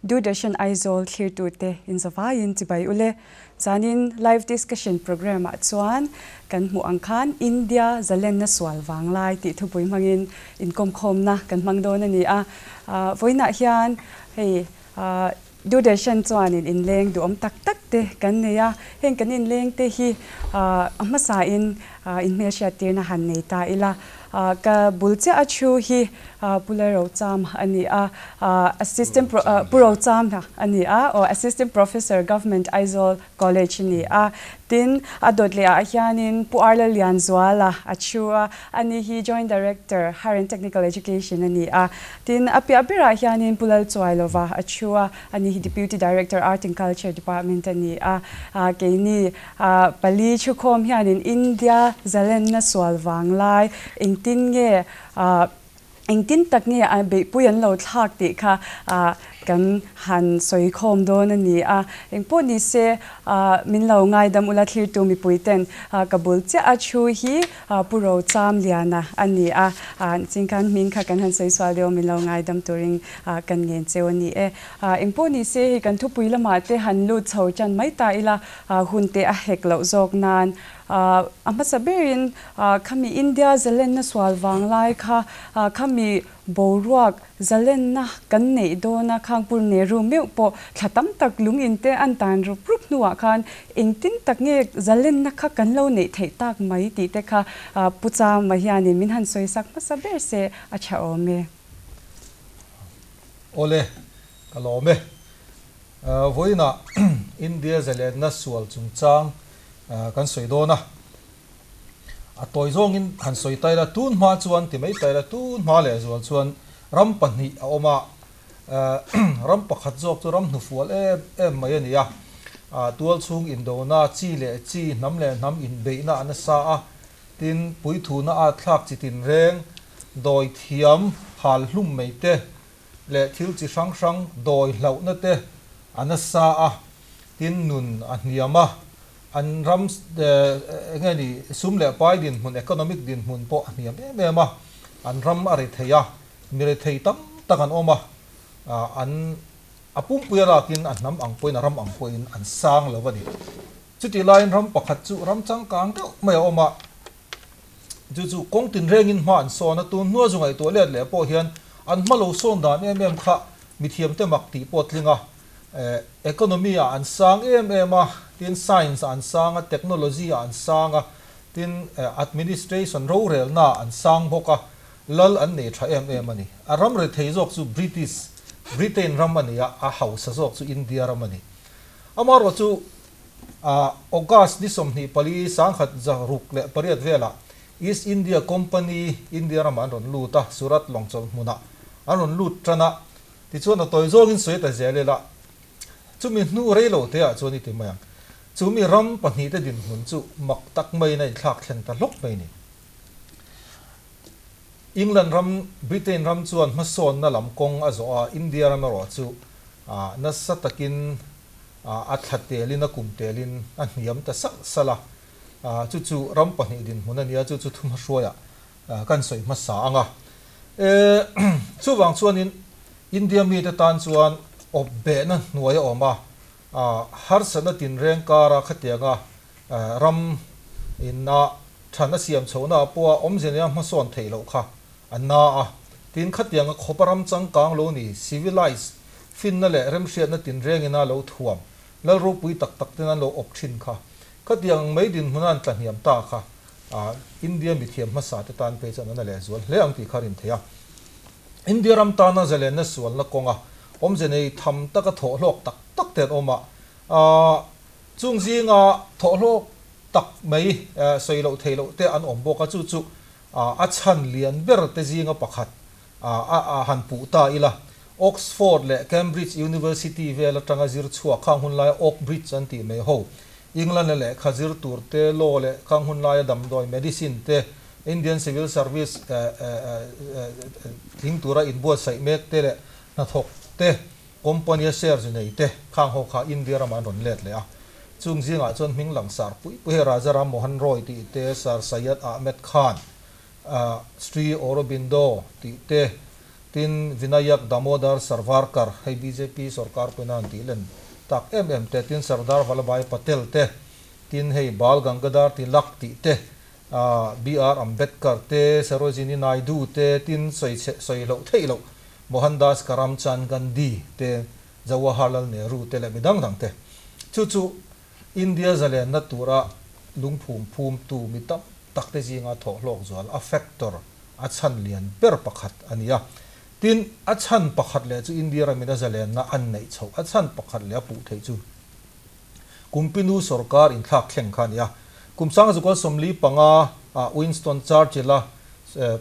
Doordarshan Aizawl thlirtute inzavaiin chibai ule. Zanin live discussion programme ah chuan kan hmuh ang khan India zalenna sual vanglai tih thupui hmangin inkawmkhawmna kan hmang dawn a ni a. Vawiinah hian hei Doordarshan chuanin inleng duhawm tak tak te kan nei a. Heng kan inleng te hi a hmasain inhmelhriattirna han nei ta ila. Ka bul chiah a thu hi Pu Lalrocham a ni a, Assistant Pu Rocham a ni a, aw Assistant Professor Government Aizawl College a ni a. Tin, a dawt leh ah hianin Pu Arla Lianzuala a thu a, ani hi Joint Director Higher and Technical Education a ni a. Tin, a piah berah hianin Pu Lalchuailova a thu a, ani hi Deputy Director Art and Culture Department a ni a. Keini pali thukhawm hianin India zalenna sual vanglai engtin nge Engtin tak nge a beihpui an lo thlak tih kha kan han sawi khawm dawn a ni a. Engpawh ni se min lo ngaidam ula thlirtu mipui ten ka bul chiah a thu hi Pu Rochamliana a ni a. Chingkhan hming kha kan han sawi sual deuh a min lo ngaidam turin kan ngen cheu a ni e. Engpawh ni se hei kan thupui lamah te han lut chho tan mai ta ila hun te a hek loh zawk nan A hmasa berin khami India zalenna sual vang lai kha khami boruak zalenna kan neih dawna Khangpur Nehru meuh pawh thla tam tak lung in te an tan rup rup hnuah khan engtin tak nge zalenna kha kan lo neih theih tak mai tih te kha Pu Chama hianin min han sawi sak hmasa ber se a tha awm e. Awle, ka lawm e. Vawiinah India zalenna sual chungchang kan sawi dawn a, a tawi zawngin han sawi ta ila, tun hma chuan ti mai ta ila, tun hma leh zual chuan ram pahnih a awm a, ram pakhat zawk chu ram hnufual em em mai a ni a, tual chhung indona, chi leh chi, hnam leh hnam inbeihna a nasa a, tin puithuna a thlak chi tinreng, dawi thiam, hal hlum mai te leh thil chi hrang hrang dawi hlauhna te a nasa a. Tin, nun a hniam a, an ram eng nge ni sum leh pai dinhmun, economic dinhmun pawh a hniam em em a, an ram a ri thei a, mi ri thei tam tak an awm a, an a pumpui a lakin a hnam ang pawhin a ram ang pawhin an sang lo a ni. Chutih laiin ram pakhat chu ram changkang deuh mai a awm a, chu chu kawng tinrengin hma an sawn a, tun hnua zu ngaihtuah let leh pawh hian an hma lo sawn dan em em kha mithiamte mak tih pawh a tling a, Economy ah an sang em em a, tin science ah an sang a, technology ah an sang a, tin administration rorelna ah an sang bawk a, lal an nei tha em em a ni. A ram rethei zawk chu British, Britain ram a ni a, a hausa zawk chu India ram a ni. Amaherawh chu August ni 24 1968 velah East India Company India ramah an rawn lut a, Surat lawngchawlh hmunah an rawn lut tan a, Tichuan a tawi zawngin sawi ta zel ila, chumi hnu rei lo te ah chuan i ti mai ang. Chumi ram pahnih te dinhmun chu mak tak maiin a inthlak thleng ta hlawk mai ni. England ram, Britain ram chuan hmasawnna lam kawng a zawh a, India ram erawh chu nasa takin a thla telin a kum telin a hniam ta salh salh a. Chu chu ram pahnih dinhmun a ni a, chu chu thuhmahruaiah kan sawi hmasa ang a. Chuvang chuanin India mite tan chuan awp behna hnuai a awm a, harsatna tinreng kara khatianga ram inna than a siam chhohna ah pawha awmze neia hmasawn theih loh kha a na a. Tin, khatianga khawpa ram changkang lo ni, civilized, finna leh remhriatna tinreng ina lo thuam, lal ropui tak tak ten an lo awp thin kha, khatiang mai dinhmuna an tlahniam ta kha India mithiam hmasa te tan phei chuan an a lehzual hle ang tih kha a rin theih a. India ram tana zalenna sualna kawnga awmze nei tham taka thawhhlawk tak tak te an awm a, chung zinga thawhhlawk tak mai sawi loh theih loh te an awm bawk a, chu chu a chhan lian ber te zinga pakhat a han puh ta ila. Oxford leh Cambridge University vel atanga zir chhuak khang hun laia Oakbridge an tih mai ho, England-a lehkha zir tur te, law leh khang hun laia damdawi, medicine, te, Indian Civil Service tling tura inbuatsaih mek te leh hnathawk te, company-a share zu nei te khang ho kha India ramah an rawn let leh a. Chung zingah chuan hming langsar pui pui hei Raja Ram Mohan Roy tih te, Sir Syed Ahmed Khan, Sri Aurobindo tih te, Tin, Vinayak Damodar Sarvarkar, hei bjp sorkar pawhin a han tih len tak em em te, tin Sardar Vallabhbhai Patel te, tin hei Bal Gangadhar Tilak tih te, BR Ambedkar te, Sarojini Naidu te, tin sawi chhe sawi loh theih loh Mohandas Karamchand Gandhi te, Jawaharlal Nehru te leh mi dang dang te. Chu chu India zalenna tura lungphum phumtu mi tam tak te zinga thawh hlawk zual a factor a chhan lian ber pakhat a ni a. Tin, a chhan pakhat leh chu India ramin a zalenna an neih chhoh a chhan pakhat leh a puh theih chu Kumpinu sorkar inthlak thleng kha a ni a. Kum sangzukal 45 ah Winston Churchill-a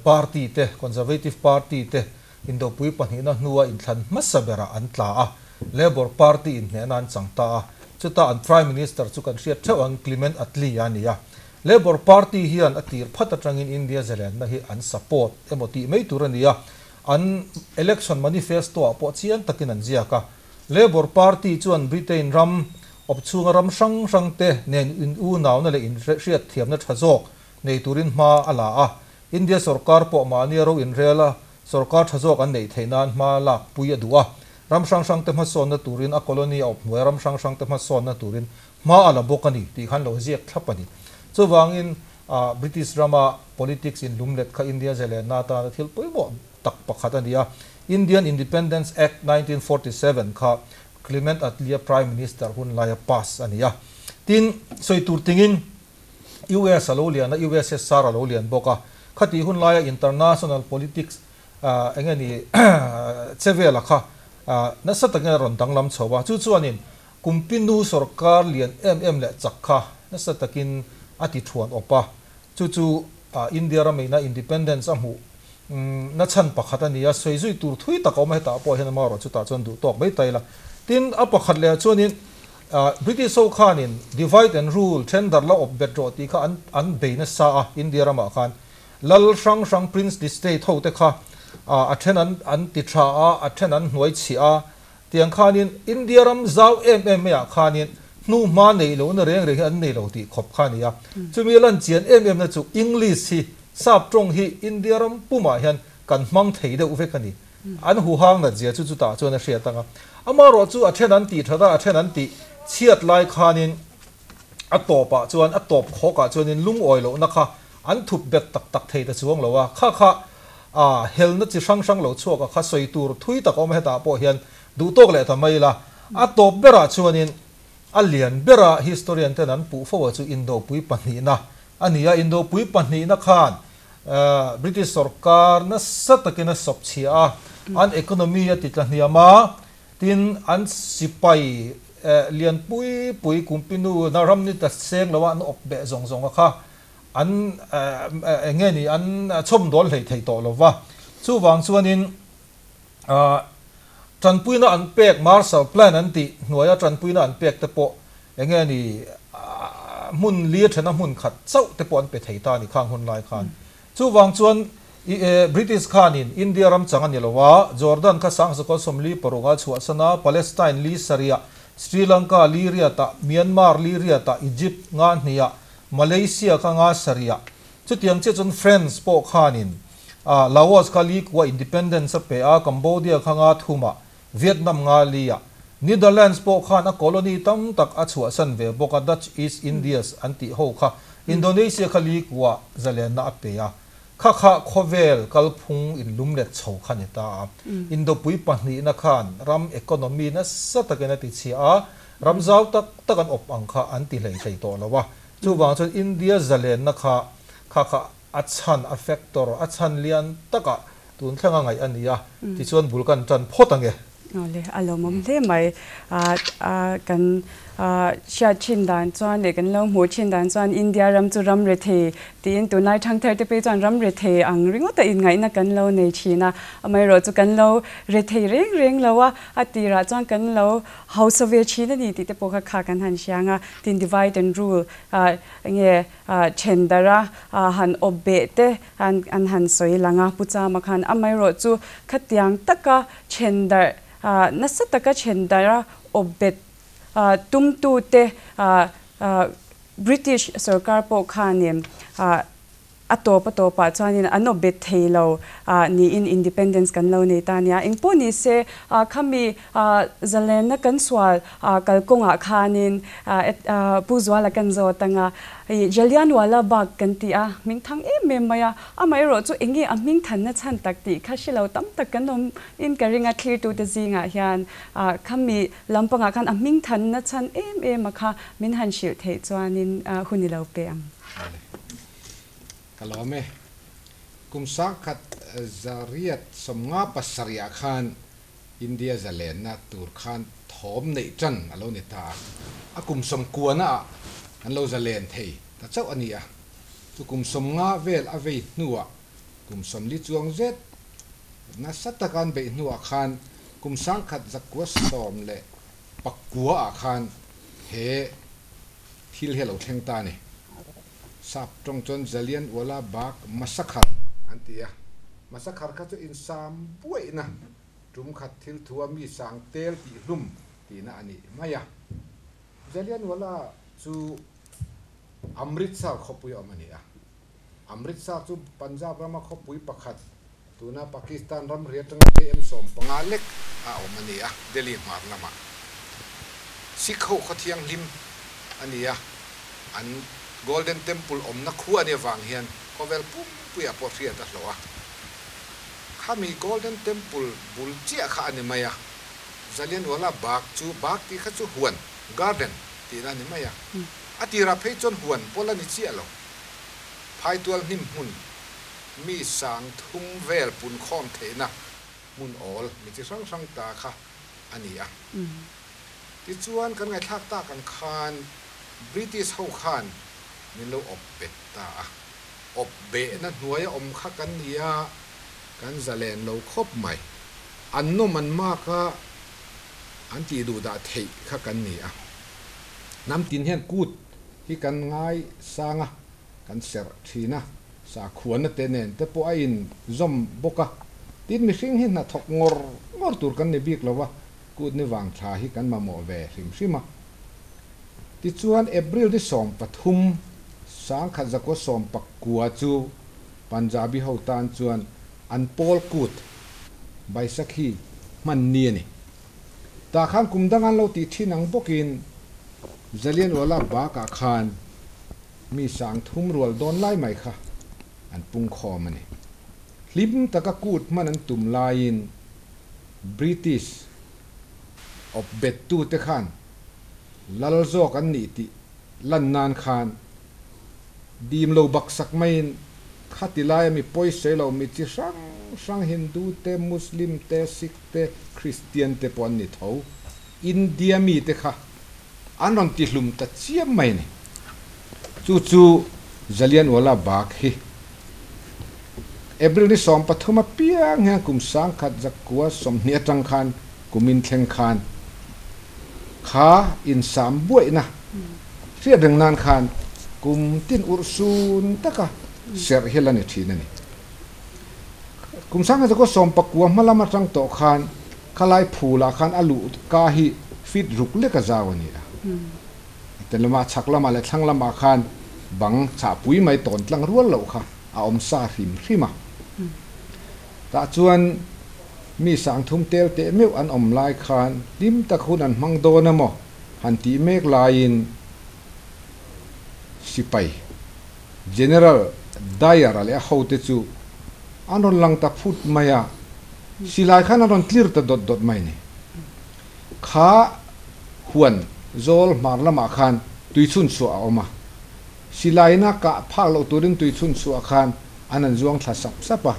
party te, Conservative Party te Indopui pahnihna hnua inthlan hmasa berah an tla a, Labour Party inhnehna an chang ta a, chuta an Prime Minister chu kan hriat theuh ang Clement Attlee a ni a. Labour Party hian a tir phat atangin India zalenna hi an support emaw tih mai tur a ni a, an election manifesto ah pawh chiang takin an ziak a. Labour Party chuan Britain ram awp chhunga ram hrang hrang te nen in unauna leh inhriatthiamna tha zawk nei turin hma a la a, India sorkar pawh mahnia ro inrel a, sorkar tha zawk an neih theih nan hma lak pui a duh a. Ram hrang hrang te hmasawnna turin a colony a awp hnuai a, ram hrang hrang te hmasawnna turin hma a la bawk a ni tih khan lo ziak thlap a ni. Chuvangin British rama politics in lumlet kha India zalenna atana thil pawimawh tak pakhat a ni a. Indian Independence Act 1947 kha Clement Attlee-a Prime Minister hun laia pass a ni a. Tin, sawi tur tingin US a lo lian a, USSR a lo lian bawk a. Khatih hun laia international politics eng nge ni che vela kha nasa takin a rawn danglam chho a. Chu chuanin Kumpinu sorkar lian em em leh chak kha nasa takin a ti thuan awp a. Chu chu India rameina independence a hmuh na chhan pakhat a ni a, sawi zui tur thui tak a awm a, hetah pawh hian amaherawh chutah chuan duh tawk mai ta ila. Tin, a pakhat leh ah chuanin British ho khanin divide and rule, then darh la awp bet rawh tih kha an an bei nasa a, India ramah khan lal hrang hrang princely state ho te kha a then an an ti tha a, a then an hnuai chhiah a, tiang khanin India ram zau em em maiah khanin hnuhma neih lohna reng reng hi an nei lo tih khawp kha a ni a. Chumi lan chian em em na chu English hi Sap tawng hi India ram pumah hian kan hmang thei deuh vek a ni. An huhang nat zia chu chutah chuan a hriat ang a. Amaherawh chu a then an tih that a, a then an tih chhiat lai khanin a tawpah chuan, a tawp khawkah chuanin lungawi lohna kha an thup bet tak tak thei ta chuang lo a. Kha kha a helna chi hrang hrang lo chhuak a kha sawi tur thui tak a awm a, hetah pawh hian duh tawk leh ta mai ila. A tawp berah chuanin a lian bera historian ten an puh fo a chu Indopui pahnihna A ni a, Indopui pahnihna khan British sorkar nasa takin a sawp chhia a, an economy a ti tla hniam a, tin an sipai lian pui pui kumpinu na ram ni ta seng lo a an awp beh zawng zawng a kha an eng nge ni an chhawm dawl hlei thei tawh lo va. Chuvang chuanin tanpuina an pek Marshall Plan an tih hnuaia tanpuina an pek te pawh eng nge ni hmun li thena hmun khat chauh te pawh an pe thei ta a ni khang hun lai khan. Chuvang chuan British khanin India ram chang a ni lo a, Jordan kha Sangzakaw 46 a chhuahsan a, Palestine li sarih, Sri Lanka li riatah, Myanmar li riatah, Egypt nga hniah, Malaysia kha nga sarih. Chutiang chiah chuan France pawh khanin Laos kha li kua independence a pe a, Cambodia kha nga thumah, Vietnam nga li-ah. Netherlands pawh khan a colony tam tak a chhuahsan ve bawk a, Dutch East Indies an tih ho kha Indonesia kha li kua zalenna a pe a, kha kha khawvel kalphung inlumlet chho kha ni ta a. Indopui pahnihna khan ram economy nasa takin a ti chhia a, ram zau tak tak an awp ang kha an ti hlei thei tawh lo a. Chuvang chuan India zalenna kha kha kha a chhan, a factor, a chhan lian takah tun thlenga ngaih a ni a, tichuan bul kan tan phawt ang e. Awle, a lawmawm hle mai. Kan hriat thin dan chuan leh kan lo hmuh thin dan chuan India ram chu ram rethei tiin tunlai thangthar te phei chuan ram rethei ang ringawta inngaihna kan lo nei thin a. Amaherawh chu kan lo rethei reng reng lo a, a tirah chuan kan lo hausa ve thin a ni tih te pawh kha kha kan han hriang a. Tin divide and rule enge Then darh a han awp beh te an han sawi lang a, Pu Chama khan amaherawh chu khatiang taka then darh nasa taka then darh a awp bet tumtute British sorkar pawh khanin. A tawp a tawpah chuanin an awp bet thei lo niin independence kan lo nei ta nia. Engpawh ni se khami zalenna kan sual kalkawngah khanin Pu Zuala kan zawt anga Jallianwala Bagh kan ti a, hming thang em em mai a. Amaherawh chu enge a hming thanna chhan tak tih kha hre lo tam tak kan awm in ka ring a, thlirtute zingah hian khami lampangah khan a hming thanna chhan em em a kha min han hrilh theih chuanin hun i lo pe ang. Ka lawm e. Kum 1837 ah khan India zalenna tur khan thawm neih tan a lo ni ta a, a kum 90 ah an lo zalen thei ta chauh a ni a. Chu kum 50 vel a vei hnuah kum 40 chuang zet nasa taka an beih hnuah khan kum 1919 ah khan he thil hi a lo thleng ta a ni. Sap tawng chuan Jallianwala Bagh Massacre an ti a. Massacre kha chu insam buaihna tum khat thil thua mi sang tel tih hlum tihna a ni mai a. Jallianwala chu Amritsar khawpui a awm a ni a. Amritsar chu Punjab rama khawpui pakhat, tuna Pakistan ramri atanga KM 15 lek a awm a ni a, Delhi hmar lamah. Sikh ho khaw thianghlim a ni a, an Golden Temple awmna khua a nih avang hian khawvel pumpuiah pawh hriat a hlawh a. Khami Golden Temple bul chiah kha a ni mai a, Jallianwala Bagh chu Bagh tih kha chu huan, garden, tihna a ni mai a. A tirah phei chuan huan pawl a ni chiah lo. Phaitual hnim hmun mi 3000 vel punkhawm theihna hmun awl mi chi hrang hrang ta kha a ni a. Tichuan kan ngaihthlak tak ang khan British ho khan min lo awp bet ta a. Awp behna hnuaia awm kha kan ni a, kan zalen lo khawp mai. An nawm an mak a, an tih duh dah theih kha kan ni a. Hnam tin hian kut hi kan ngai sang a, kan serh thin a, sakhuana te nen te pawh a in zawm bawk a. Tin, mihring hi hnathawk ngawr ngawr tur kan ni bik lo va, kut ni vang thla hi kan mamawh ve hrim hrim a. Tichuan, April ni 13, 1919 chu Punjabi ho tan chuan an pawl kut Baisakhi hman ni a ni. Tah khan kum dang an lo tih thin ang bawkin Jallianwala Bagh-ah khan mi 3000 rual dawn lai mai kha an pung khawm a ni. Hlim taka kut hman an tum laiin British awp bettute khan lal zawk an nih tih lan nan khan dim lo baksak maiin khati laia mi pawisawi lo mi chi hrang hrang Hindu te, Muslim te, Sikh te, Kristian te pawh an ni tho. India mite kha an rawn tihlum ta chiam mai a ni. Chu chu Jallianwala Bagh hi April ni 13 apiang hian kum 1920 atang khan kumin thleng khan kha insam buaihna hriat reng nan khan kum tin urhsun taka serh hi la ni thin a ni. Kum 1919 hma lam atang tawh khan Khalai phulah khan a luh ka hi feet ruk lek a zau a ni a. Eten lamah chhak lamah leh thlang lamah khan bang chahpui mai tawn tlang rual loh kha a awm sa hrim hrim a. Tah chuan mi 3000 tel teh meuh an awm lai khan hlim tak hun an hmang dawn emaw han tih mek laiin sipai General Dyer-a leh a hote chu an rawn lang ta phut mai a. Silai khan a rawn tlir ta dawt dawt mai ni. Kha huan zawl hmar lamah khan tui chhun chhuah a awm a. Silaina kah phak loh turin tui chhun chhuah khan an han zuang thla sap sap a.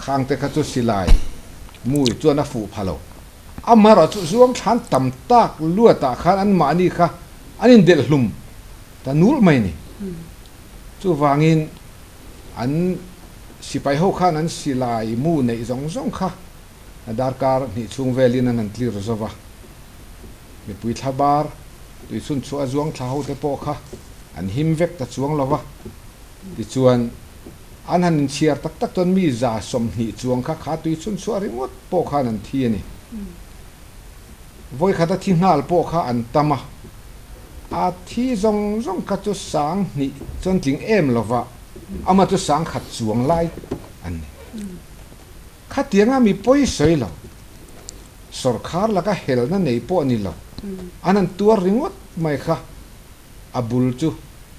Khang te kha chu silai mui chuan a fuh pha lo. Amaherawh chu zuang thlan tam tak luatah khan anmahni kha an indelh hlum ta nulh mai ni. Chuvangin An sipai ho khan an silai mu neih zawng zawng kha darkar hnih chhung velin an han tlir zo va. Mipui thla bar, tuichhun chhuah a zuang thla ho te pawh kha an him vek ta chuang lo va. Tichuan, an han inchhiar tak tak chuan mi 120 chuang kha kha tuichhun chhuah ringawt pawh khan an thi a ni. Vawikhat a thi nghal pawh kha an tam a, a thi zawng zawng kha chu 2000 chuan tling em lo va. Amah chu 10,000 chuang lai an ni. Khatianga mi pawi sawi lo, sawrkhar laka helna nei pawh ni lo, an han tuar ringawt mai kha. A bul chu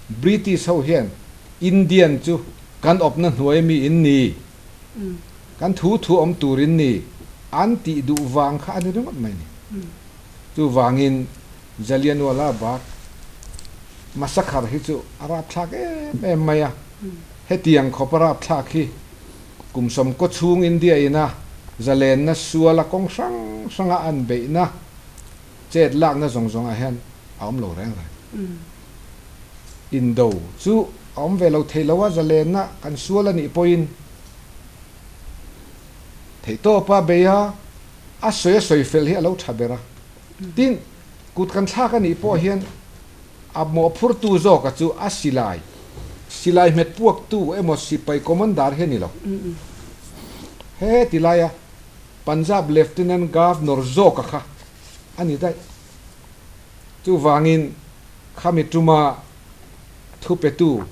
British ho hian Indian chu kan awpna hnuai mi in ni, kan thu thu awm tur in ni an tih duh vang kha a ni ringawt mai ni. Chuvangin Jallianwala Bagh massacre hi chu a rapthlak em em mai a, hetiang khawp a rapthlak hi kum sawmkaw chhung India ina zalenna suala kawng hrang hranga an beihna chet lakna zawng zawngah hian a awm lo reng reng. Indo chu a awm ve lo thei lo a, zalenna kan sual a nih pawhin theihtawpa bei a, a sawi a sawi fel hi a lo tha ber a. Tin, kut kan thlak a nih pawh hian a mawhphurtu zawka chu a silai, silai hmet puaktu emaw sipai commander hi a ni lo. He ti laia Punjab Lieutenant Governor zawka kha a ni daih. Chuvangin khami tuma thupetu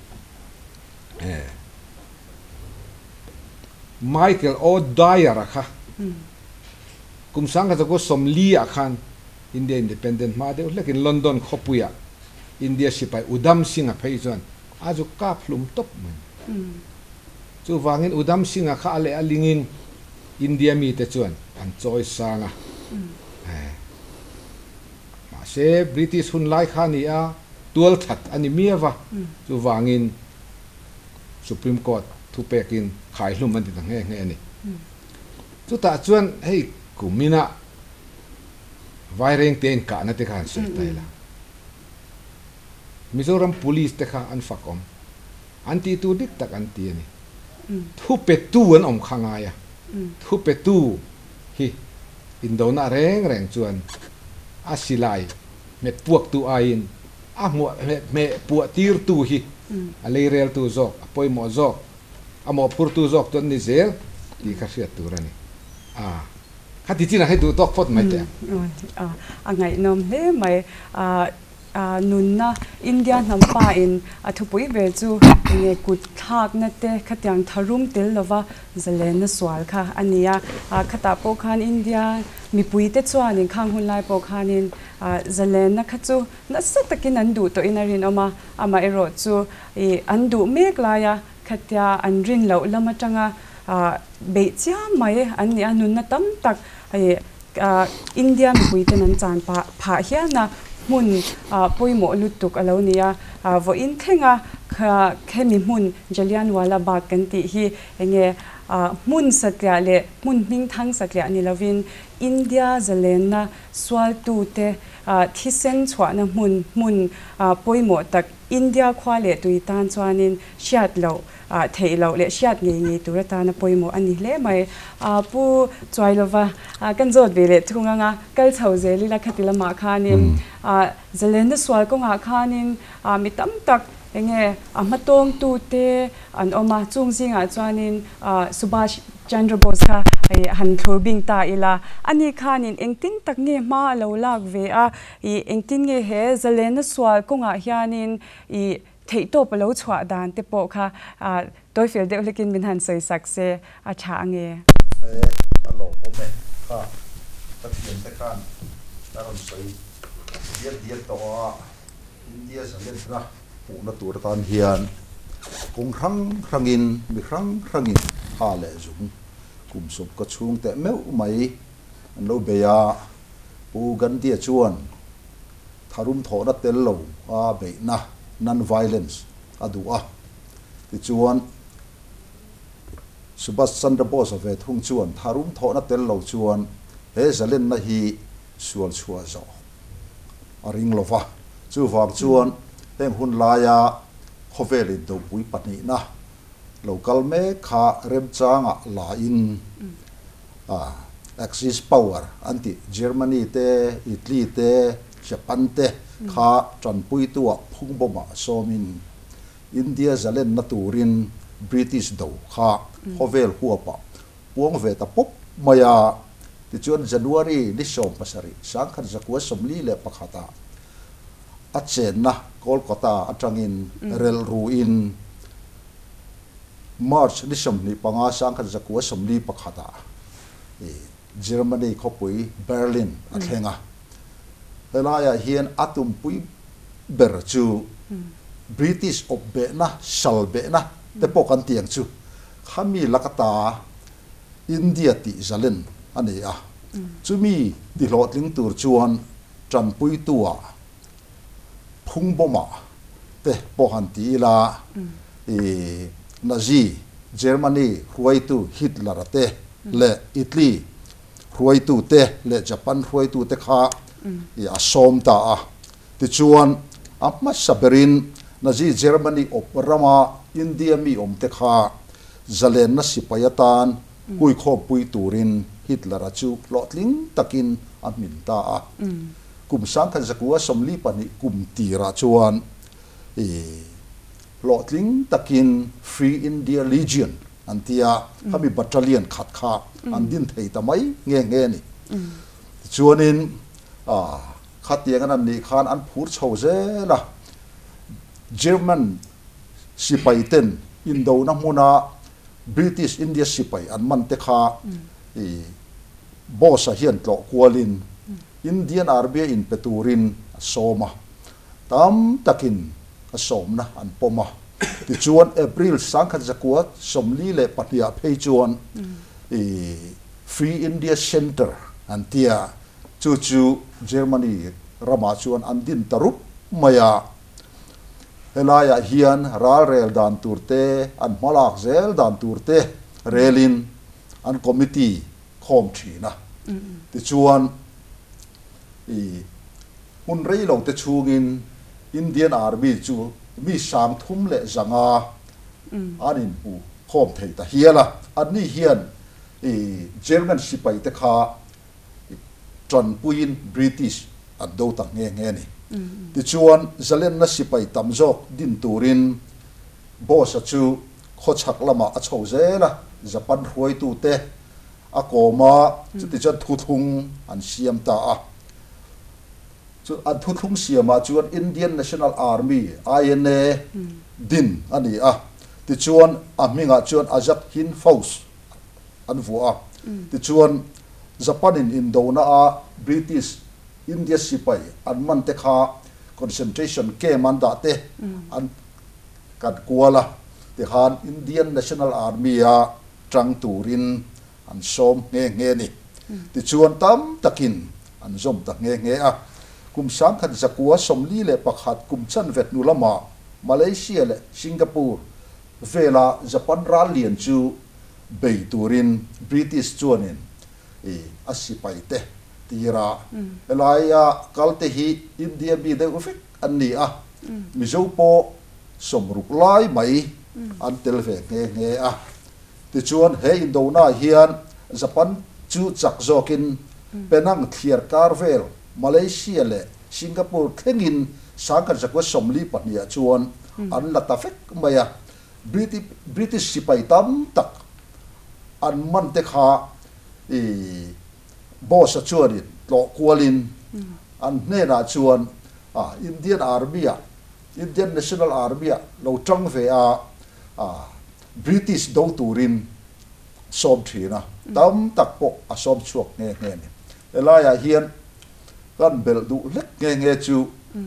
Michael O Dyer-a kha kum 1940 ah khan India Independent hma deuh hlekin London khawpuiah India sipai Udham Singh-a phei chuan a zu kap hlum tawp mai. Chuvangin Udham Singh-a kha a leh a lingin India mite chuan an chawi sang a. Mahse, British hun lai kha a ni a, tual that a ni miau a, chuvangin Supreme Court thupekin khaihlum an ti ta nghe nghe a ni. Chutah chuan hei kumina Vairengte inkahna te kha han sawi ta ila. Mizoram Police te kha an fak awm. An tih tur dik tak an ti a ni. Thupetu an awm kha ngai a, thupetu hi indona reng reng chuan a silai hmet puaktu aiin a hmuah hmeh puah tirtu hi a leireltu zawk, a pawimawh zawk, a mawhphurtu zawk chu an ni zel tih kha hriat tur a ni. A khati chinah hei duh tawk phawt mai teh ang. A ngaihnawm hle mai. Nunna India hnam pa in a thupui ber chu enge kut thlakna te khatiang tharum tel lova zalenna sual kha a ni a. Khatah pawh khan India mipui te chuanin khang hun lai pawh khanin zalenna kha chu nasa takin an duh tawhin a rinawm a, amaherawh chu ih an duh mek laia khatia an rin loh lam atanga beih chiam mai an ni a, nunna tam tak ih India mipuiten an chan phah hian a hmun pawimawh lutuk a lo ni a, vawiin thlenga khemi hmun Jallianwala Bagh kan tih hi enge hmun satliah leh hmun hmingthang satliah ni lovin India zalenna sualtute thisen chhuahna hmun hmun pawimawh tak India khua leh tui tan chuanin hriat loh theih loh leh hriat ngei ngei tur atana pawimawh a ni hle mai. Pu Chuailova kan zawt ve leh thung anga kal chho zel ila khati lamah khanin zalenna sual kawngah khanin mi tam tak enge a hmatawngtu te an awm a, chung zingah chuanin Subhash Chandra Bose kha han thlur bing ta ila ani khanin engtin tak nge hma a lo lak ve a, engtin nge he zalenna sual kawngah hianin Theihtawp a lo chhuah dan te pawh kha tawifel deuh hlekin min han sawi sak se a tha ange. E, a lawmawm e. Kha, ka thiante khan a rawn sawi diat diat tawh a, India zalenna hmuhna tur atan hian kawng hrang hrangin, mi hrang hrangin tha leh zung kum sawm ka chhung teh meuh mai an lo bei a, Pu Gandhi-a chuan Tharum thawhna tel lo a beihna, non-violence, a duh a. Tichuan, Subhas Chandra Bose-a ve thung chuan tharum thawhna tel lo chuan he zalenna hi sual chhuah zawh a ring lo va. Chuvang chuan heng hun laia khawvel indopui pahnihna lo kal mek kha remchangah lain Axis power an tih Germany te, Italy te, Japan te kha tanpuituah phungbawmah sawmin India zalenna turin British do kha khawvel huapah puang ve ta pawp mai a. Tichuan January ni 17, 1941 ah a chenna Kolkata atangin relh ruin. March ni 25 1941 ah Germany khawpui Berlin a thleng a. Helaiah hian a tumpui ber chu British awp behna, sal behna te pawh kan ti ang chu, khami lakata India tih zalen a ni a. Chumi tihlawhtling tur chuan tanpuitu-ah phungbawmah te pawh han ti ila, i Nazi Germany hruaitu Hitler-a te leh Italy hruaitu te leh Japan hruaitu te kha i a sawm ta a. Tichuan, a hmasa berin Nazi Germany awp rama India mi awm te kha zalenna sipai atan huikhawmpui turin Hitler-a chu hlawhtling takin a hmin ta a. Kum 1942 kum tirah chuan i hlawhtling takin Free India Legion an ti a, khami battalion khat kha an din thei ta mai nghe nghe a ni. Tichuanin khatiang an an nih khan an phur chho zel a, German sipai ten indona hmuna British India sipai an man te kha i Boss-a hian tlawh kualin Indian Army-a inpe turin a sawm a, tam takin a sawmna an pawm a. Tichuan April 1942 ah phei chuan i Free India Centre an ti a, chu chu Germany ramah chuan an din ta rup mai a. Helaiah hian ralrel dan tur te, an hmalak zel dan tur te relin an committee khawm thin a. Tichuan, i hun rei lo te chhungin Indian Army chu mi 305 an inhmu khawm thei ta hial a. Anni hian i German sipai te kha tanpuiin British an do ta nghe nghe a ni. Tichuan, zalenna sipai tam zawk din turin Boss-a chu khawchhak lamah a chho zel a, Japan hruaitute a kawm a, chuti chuan thuthlung an siam ta a. Chu an thuthlung siamah chuan Indian National Army, INA, din a ni a, tichuan a hmingah chuan Azad Hind Fauj an vuah a. Tichuan Japan-in indona a British India sipai an man te kha concentration camp an dah te an Kan kual a, tikhan Indian National Army-a tang turin an sawm nghe nghe a ni. Tichuan tam takin an zawm ta nghe nghe a. Kum 1941 kum chanve hnu lamah Malaysia leh Singapore vela Japan ral lian chu bei turin British chuanin a sipaite tir a. Helaia kalte hi India mi deuh vek an ni a, Mizo pawh 60 lai mai an tel ve nghe nghe a. Tichuan he indona hian Japan chu chak zawkin Penang thliar kar vel Malaysia leh Singapore thlengin 1942 ah chuan an la ta vek mai a. British sipai tam tak an man te kha i Boss-a chuanin tlawh kualin an hnenah chuan Indian Army-ah, Indian National Army-ah lo tang ve a, British do turin sawm thin a, tam tak pawh a sawm chhuak nghe nghe a ni. Helaiah hian kan belh duh hlek nghe nghe chu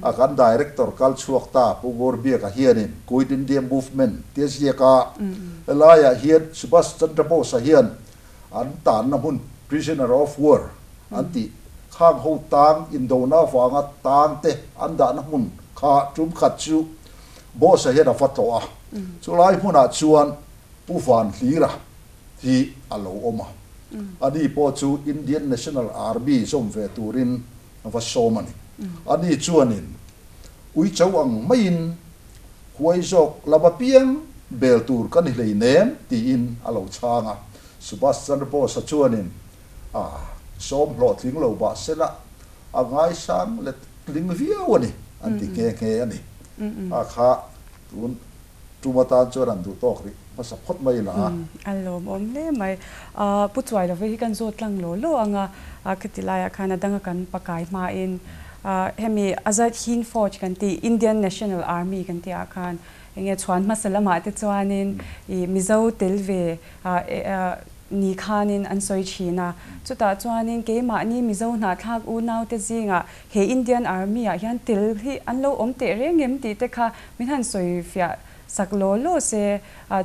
a kan Director kal chhuak ta Pu Ngurbiaka hianin Quit India Movement tia ziak a, helaiah hian Subhas Chandra Bose-a hian an tanna hmun prisoner of war an tih khang ho tang indona avanga tang te an dahna hmun kha tum khat chu Boss-a hian a va tlawh a, chulai hmunah chuan Pu Van Hlira hi a lo awm a, ani pawh chu Indian National Army zawm ve turin a va sawm a ni. Ani chuanin Uicho ang maiin huai zawk lam apiang bel tur ka ni hleinem tiin a lo chhang a. Subhas Chandra Bose-a chuanin a sawm hlawhtling lo bah sela a ngaisang let tling viau a ni an ti nghe nghe a ni. A kha tun tum atan chuan an duh tawk rih hmasa phawt mai la. A lawmawm hle mai. Pu Chuai love hi kan zawt tlang law law ang a, khati laiah khan a danga kan pakai hmain hemi Azad Hind Fauj kan tih Indian National Army kan tih ah khan Enge chhuan hmasa lamah te chuanin i Mizo tel ve ni khanin an sawi thin a. Chutah chuanin keimahni Mizo hnahthlak unaute zingah he Indian Army ah hian tel hi an lo awm teh reng em tih te kha min han sawi fiah sak law law se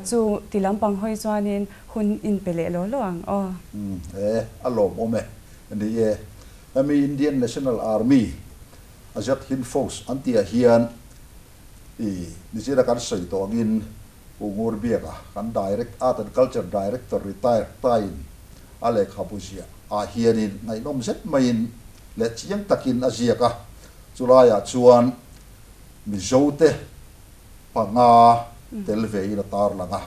chu ti lampang hawi chuanin hun in pe leh law law ang aw. Umm e, a lawmawm e. Ni e, hemi Indian National Army Azad Hind Force an tihah hian I nichina kan sawi tawh angin Pu Ngurbiaka kan Direct Art and Culture Director retired tain a lehkhabu ziah ah hianin ngaihnawm zet maiin leh chiang takin a ziak a, chulaiah chuan Mizote panga tel vein a tarlang a,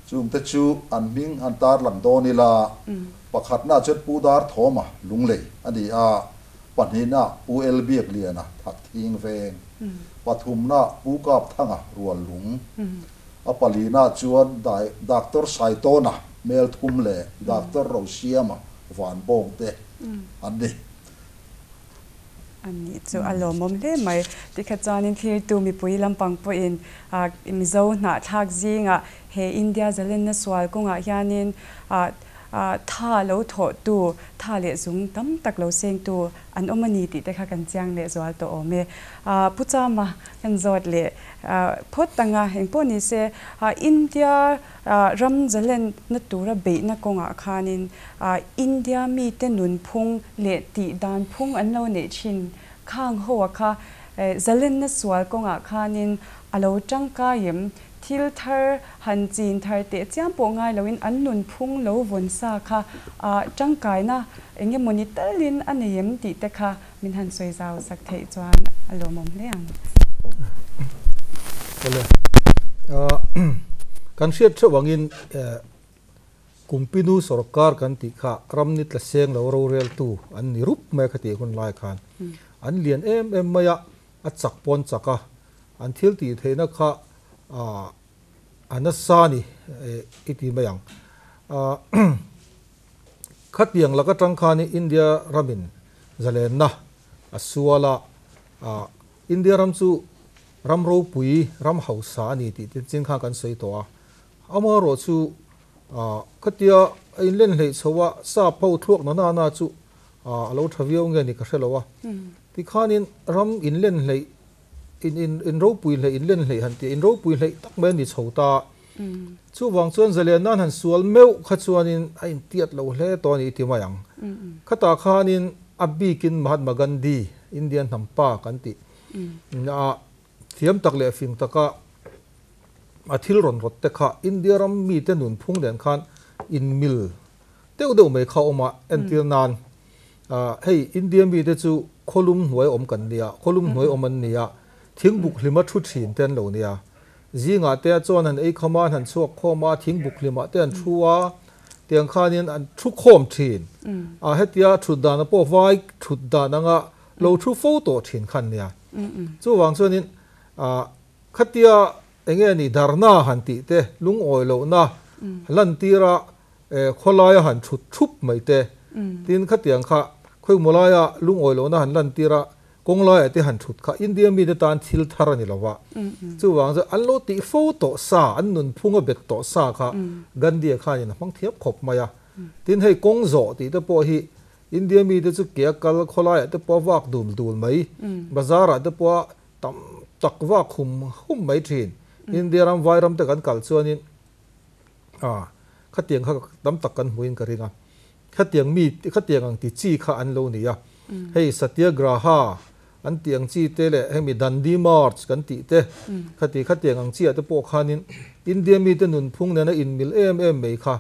chungte chu an hming han tarlang dawn ila, pakhatnaah chuan Pu Darthawma Lunglei a ni a, Pahnihna Pu El Biakliana Thakthing Veng, pathumna Pu Kapthanga Ruallung, a palina chuan Doctor Saitawna Melthum leh Doctor Rosiama Vanbawng te an ni. A nih chu a lawmawm hle mai. Tikha chuanin thlirtu mipui lampang pawhin Mizo hnahthlak zingah he India zalenna sual kawngah hianin Tha lo thawhtu, tha leh zung tam tak lo sengtu an awm a ni tih te kha kan chiang leh zual tawh awm e. Pu Chama kan zawt leh phawt ang a, engpawh ni se India ram zalenna tura beihna kawngah khanin India mite nunphung leh tih dan phung an lo neih thin khang ho a kha zalenna sual kawngah khanin a lo tangkai em? Thil thar han chin thar teh chiam pawh ngai loin an nunphung lo vawn sa kha tangkaina eng emawni talin a nei em tih te kha min han sawi zau sak theih chuan a lawmawm hle ang. Awle, kan hriat theuh angin Kumpinu sorkar kan tih kha ramni tla seng lo roreltu an ni rup mai a khatih hun lai khan an lian em em mai a, a chak pawn chak a, An thil tih theihna kha a nasa a ni i ti mai ang. Khatiang lak atang khan India ramin zalenna a sual a, India ram chu ram ropui, ram hausa a ni tih te chin khan kan sawi tawh a. Amaherawh chu khatia a inlen hleih chho a, sap ho thluak na na na chu a lo tha viau nge ni ka hre lo a. Tikhanin ram inlen hleih In in in ropui hleih in len hleih han tih in ropui hleih tak mai a ni chho ta. Chuvang chuan zalian nan han sual meuh kha chuanin a intiat lo hle tawh a ni i ti mai ang. Khatah khanin a bikin Mahatma Gandhi, Indian hnam pa kan tih a thiam tak leh fing taka a thil rawn rawt te kha India ram mite nunphung nen khan inmil deuh deuh mai kha a awm a, entir nan Hei India mite chu khawlum hnuai awm kan nia, khawlum hnuai awm an nia, thingbuk hlima thu thin te an lo nia. Zingah te chuan han ei kham a, an han chhuak khawm a, thingbuk hlimah te an thu a, tiang khanin an thu khawm thin. A hetia thut dana pawh vai thut dan anga lo thu fo tawh thin kha an nia. Chuvang chuanin khatia enge ni dharna han tih te, lungawi lohna lantir a, Khawlaia han thut thup mai te, tin khatiang kha khawimaw laia lungawi lohna han lantir a, kawng laiah te han thut kha India mite tan thil thar a ni lo va. Chuvang chuan an lo tih fo tawh sa, an nunphung a bet tawh sa kha Gandhi-a khanin a hmang thiam khawp mai a. Tin hei kawng zawh tih te pawh hi India mite chu ke a kal khawlaiah te pawh a vak dul dul mai, bazar-ah te pawh a tam tak vak hum hum mai thin. India ram vai ram te kan kal chuanin A, khatiang kha tam tak kan hmuin ka ring a. Khatiang mi, khatiang ang ti chi kha an lo ni a. Hei Satyagraha an tih ang chi te leh hemi Dandi March kan tih te, khati khatiang ang chi ah te pawh khanin India mite nunphung nena inmil em em mai kha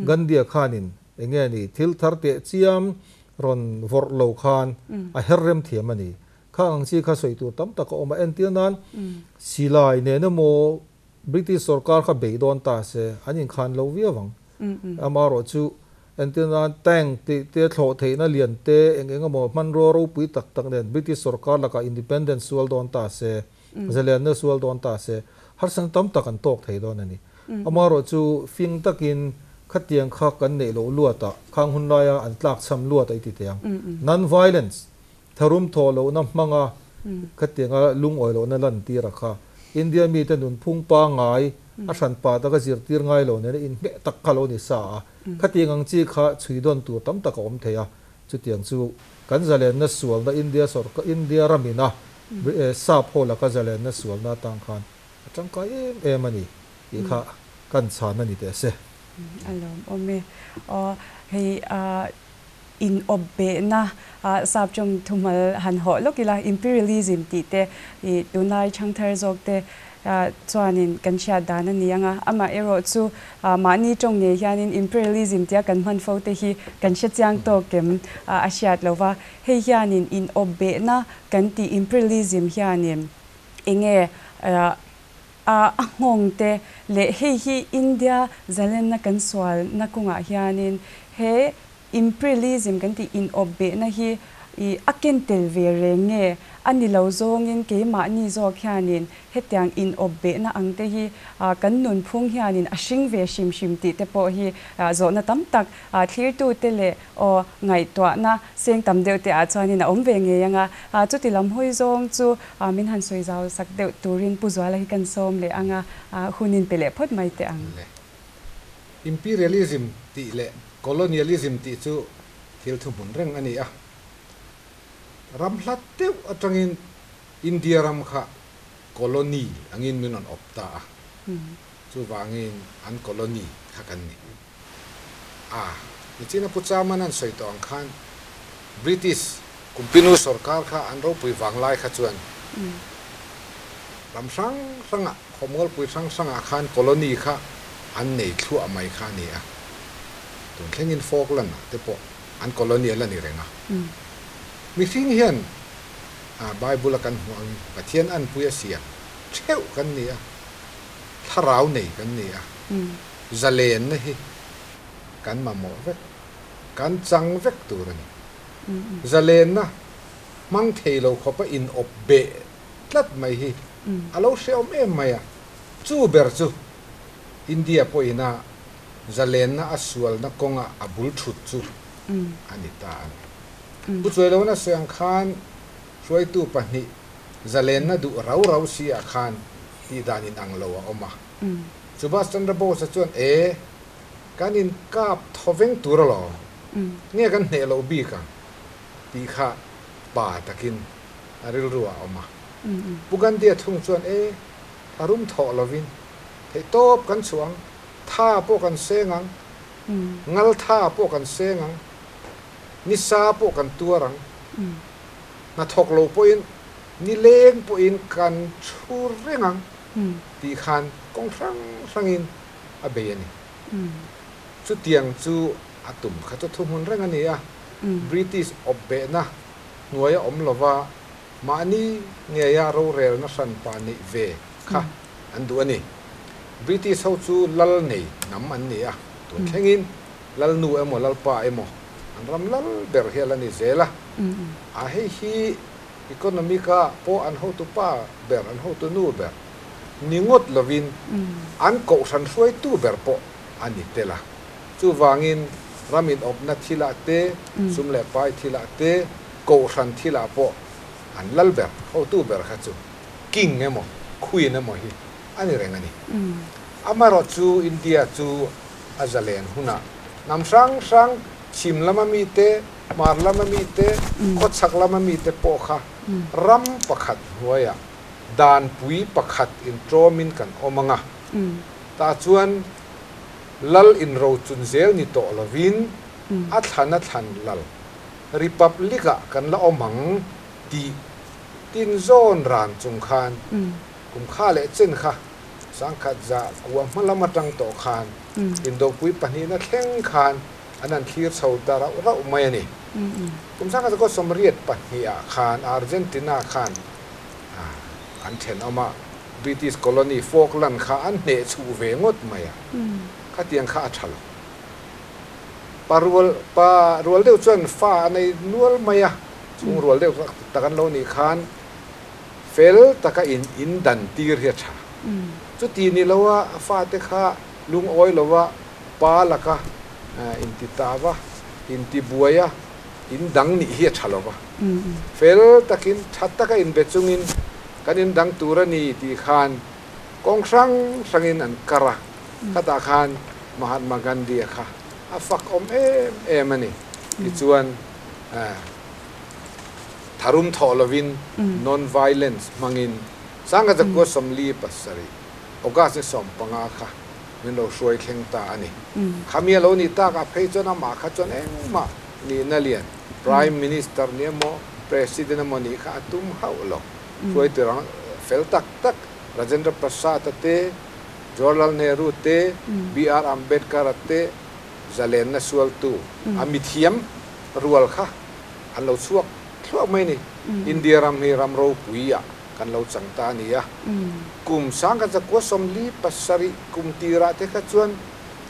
Gandhi-a khanin enge ni thil thar teh chiam rawn vawrh lo khan a her rem thiam a ni. Kha ang chi kha sawi tur tam tak a awm a. Entir nan silai nen emaw British sorkar kha bei dawn ta se, an inkhan lo viau ang. Amaherawh chu entir nan tank tih te, thlawh theihna lian te, eng eng emaw hmanrua ropui tak tak nen British sorkar lakah independence sual dawn ta se, zalianna sual dawn ta se, harsatna tam tak an tawk thei dawn a ni. Amaherawh chu fing takin khatiang kha kan neih loh luatah, khang hun laia an tlakchham luat a i ti teh ang. Non-violence, Tharum thawh lohna hmanga khatianga lungawi lohna lantir a kha. India mite nunphung pangngai a hranpa taka zirtir ngai lo nena inhmeh tak kha lo ni sa a, khatiang ang chi kha chhuidawn tur tam tak a awm thei a, chutiang chu kan zalenna sualna India sawrkar India ramina sap ho laka zalenna sualna atang khan a tangkai em em a ni tih kha kan chhan a ni teh se. A lawmawm e. Aw hei in awp behna sap tawng thumal han hawh lawk ila, imperialism tih te i tunlai chhangthar zawk te chuanin kan hriat dan a ni ang a. Amaherawh chu mahni tawng ngei hianin imperialism tia kan hman fo te hi kan hre chiang tawk em a hriat lo va. Hei hianin in awp behna kan tih imperialism hianin enge a nghawng te leh hei hi India zalenna kan sualna kawngah hianin he Imperialism kan tih inawp behna hi i a ken tel ve reng nge? A ni lo zawngin keimahni zawk hianin hetiang inawp behna ang te hi kan nunphung hianin a hring ve hrim hrim tih te pawh hi zawhna tam tak thlirtute leh aw ngaihtuahna seng tam deuh te ah chuanin a awm ve ngei ang a. Chuti lam hawi zawng chu min han sawi zau sak deuh turin Pu Zuala hi kan sawm leh ang a, hun in pe leh phawt mai teh ang. Imperialism tih leh Colonialism tih chu thil thuhmun reng a ni a. Ram hlat deuh atangin India ram kha colony angin min rawn awp ta a. Chuvangin an colony kha kan ni. A, nichina Pu Chaman an sawi tawh ang khan British kumpinu sorkar kha an ropui vanglai kha chuan ram hrang hrangah Khawmualpui hrang hrangah khan colony kha an nei thluah mai kha a ni a, tun thlengin Falkland ah te pawh an colony a la ni reng a. Mihring hian Bible a kan hmuh angin Pathian anpui a siam theuh kan ni a, thlarau nei kan ni a, zalenna hi kan mamawh vek, kan chang vek tur a ni. Zalenna hmang thei lo khawpa inawp beh tlat mai hi a lo hrehawm em mai a, chu ber chu India pawhina zalenna a sualna kawnga a bul thut chu a ni ta a ni. Pu Chuailohna sawi ang khan hruaitu pahnih zalenna duh rau rau si ah khan tih dan in ang lo a awm a. Subhas Chandra Bose-a chuan e, kan inkap thaw veng tur alawm, nge kan hneh loh bik ang tih kha pa takin a rilru ah a awm a. Pu Gandhi-a thung chuan, E, a rum thawh lovin theihtawp kan chhuah ang, tha pawh kan seng ang, ngal tha pawh kan seng ang, nisa pawh kan tuar ang, hnathawk lo pawhin nileng pawhin kan thu reng ang tih khan kawng hrang hrangin a bei a ni. Chutiang chu a tum kha chu thuhmun reng a ni a, British awpbehna hnuaia awm lova mahni ngeia rorelna hranpa neih ve kha an duh a ni. British ho chu lal nei hnam an ni a, tun thlengin lalnu emaw lalpa emaw an ram lal ber hi a la ni zel a. A hei hi economic-a pawh an hotupa ber, an hotunu ber ni ngawt lovin an kohhran hruaitu ber pawh a ni tel a. Chuvangin ram inawpna thilah te, sum leh pai thilah te, kohhran thilah pawh an lal ber, hotu ber kha chu king emaw queen emaw hi a ni reng a ni. Amaherawh chu India chu a zalen hunah hnam hrang hrang, chhim lama mite, hmar lama mite, khawchhak lama mite pawh kha ram pakhat hnuaiah danpui pakhat intawmin kan awm ang a, tah chuan Lal inrochun zel ni tawh lovin a thlan a thlan lal Republic-ah kan la awm ang tih tin zawn ran chung khan kum kha leh chen kha sangkhat za kua hma lam atang tawh khan indopui pahnihna thleng khan an han thlir chho ta rauh rauh mai a ni. Kum sangkhat zakua 82ah khan Argentina khan an thenawm a, British colony Falkland kha an hneh chhuh ve ngawt mai a, khatiang kha a tha lo. Pa rual pa rual deuh chuan fa a nei nual mai a, chung rual deuh tak an lo nih khan fel taka in in dan tir hi a tha. Chuti ni lo a, a fate kha lungawi lo a, pa laka inti ta va, inti buai a, in dang nih hi a tha lo va. Fel takin tha taka inbe chungin. Kan in dang tur a ni tih khan kawng hrang hrangin an kar a, khatah khan Mahatma Gandhi-a kha a fak awm em em a ni. Tichuan, tharum thawh lovin non-violence hmangin Sangha Zakua 47, August ni 15 kha min lo hruai thleng ta a ni. Khami a lo nih takah phei chuan amah kha chuan engmah nihna lian, Prime Minister ni emaw, President emaw nih kha a tum hauh lo. Hruaitu rang fel tak tak Rajendra Prasad-a te, Jawaharlal Nehru te, BR Ambedkar-a te zalenna sualtu a mithiam rual kha an lo chhuak thluak mai a ni. India ram hi ram ropuiah kan lo chang ta a ni a. Kum 1947 kum tirah te kha chuan